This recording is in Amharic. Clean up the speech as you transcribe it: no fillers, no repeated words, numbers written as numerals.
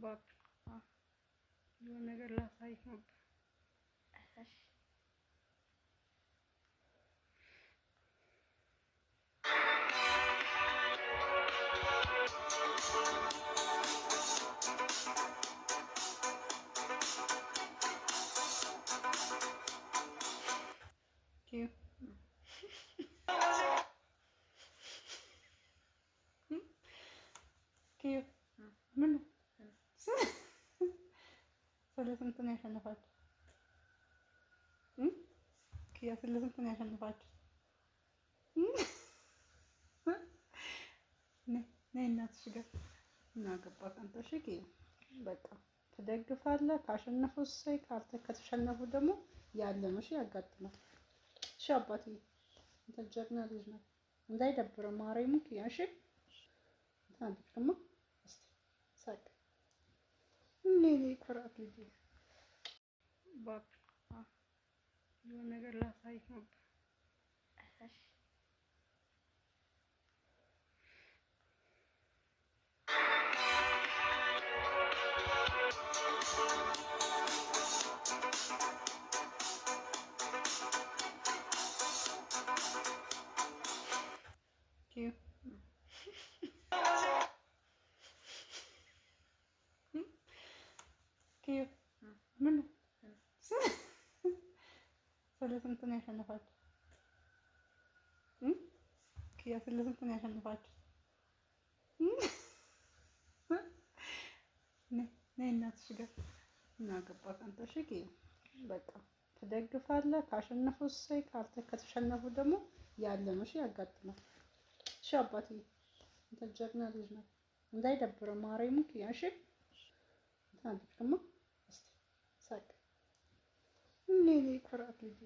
ባብ የሆነ ነገር ላሳይህ ነበር። እሺ። ኪዩ፣ ኪዩ፣ ምን ስለ ስንት ነው ያሸነፋችሁ? ኪያ፣ ስለ ስንት ነው ያሸነፋችሁ? ነይ እናትሽ ጋር እና ገባት አንተ። እሺ ኪዩ፣ በቃ ትደግፋለህ። ካሸነፉ እሰይ፣ ከተሸነፉ ደግሞ ያለ ነው። እሺ ያጋጥማል። እሺ አባትዬ፣ አንተ ጀግና ልጅ ነው። እንዳይደብረው ማርያምን ኪያ። እሺ እንትን አድርግማ እስኪ ሳቅ። እኔ ኩራት ልጅ። ባብ የሆነ ነገር ላሳይህ ነበር። እሺ። ኪዩ፣ ኪዩ፣ ምን ስለ ስንት ነው ያሸነፋችሁ? ኪያ፣ ስለ ስንት ነው ያሸነፋችሁ? ነይ እናትሽ ጋር እና ገባት አንተ። እሺ ኪዩ፣ በቃ ትደግፋለህ። ካሸነፉ እሰይ፣ ከተሸነፉ ደግሞ ያለ ነው። እሺ ያጋጥማል። እሺ አባትዬ፣ አንተ ጀግና ልጅ ነው። እንዳይደብረው ማርያምን ኪያ። እሺ እንትን አድርግማ እስኪ ሳቅ። እኔ ኩራት ልጅ።